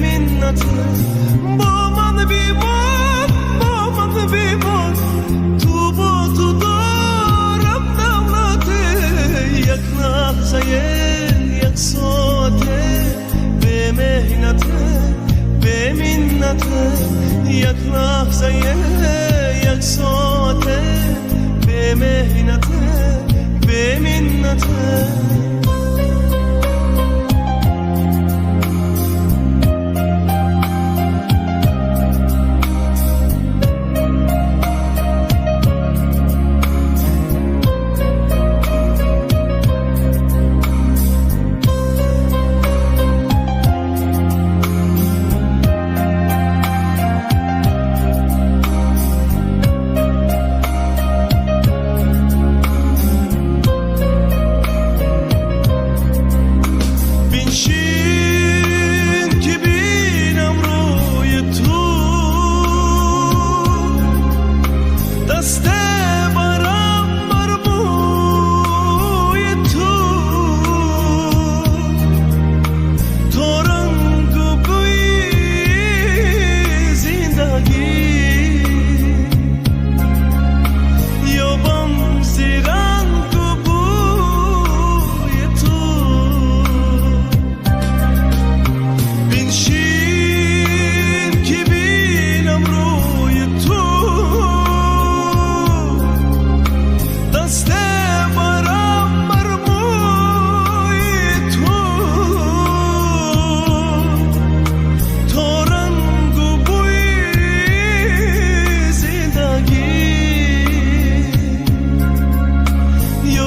миннат. Бо ман бимон, бо ман бимон, ту бо ту дорам давлат. Як лаҳзае, як соате, бемеҳнат, беминнат. Як лаҳзае, як соате, бемеҳнат, беминнат. Биншин ки бинам рӯи ту, даста барам бар мӯи ту, то рангу бӯи зиндагӣ ёбам зи рангу бӯи ту. Биншин ки бинам рӯи ту, даста барам бар мӯи ту, то рангу бӯи зиндагӣ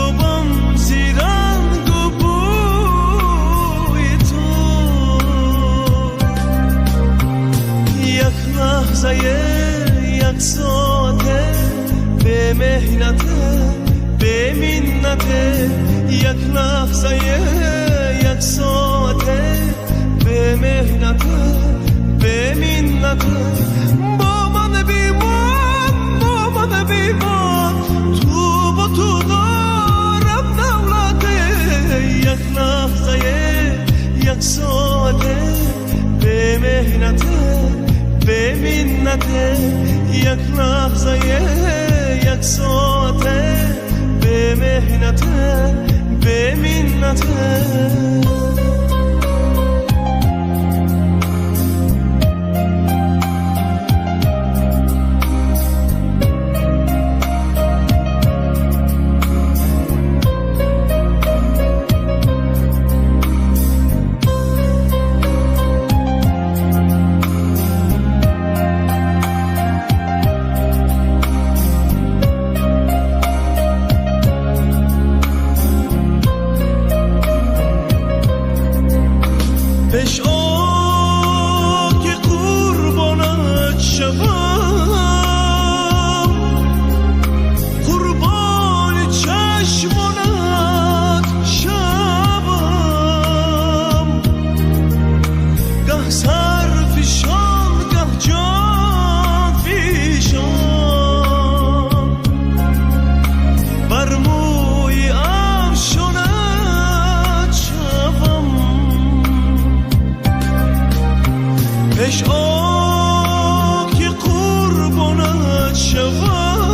ёбам зи рангу бӯи ту. Як лаҳзае, як соате, бемеҳнат, беминнат. Як лаҳзае, як соате, бемеҳнат, беминнат. Бо ман бимон, бо ман бимон, ту бо ту дорам давлат. Як лаҳзае, як соате, бемеҳнат, беминнат. Як лаҳзае, як соате, бемеҳнат, беминнат. Пеш о ки қурбонат шавам, қурбони чашмонат шавам. Гаҳ сарфишон, гаҳ ҷонфишон, бар мӯи афшонат шавам. Пеш о ки қурбонат шавам,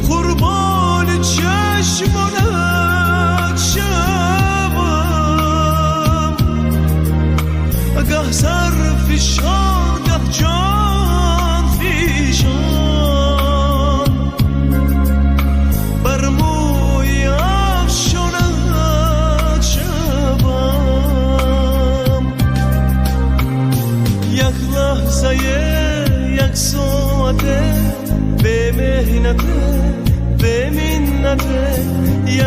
қурбони чашмонат шавам. Гаҳ сарфишон, гаҳ ҷонфишон, бар мӯи афшонат шавам. Як лаҳзае, як соате, бемеҳнат, беминнат.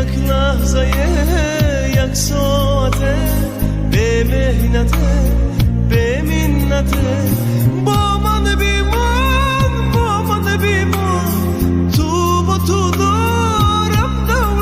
Як лаҳзае, як соате, бемеҳнат, беминнат. Бо ман бимон.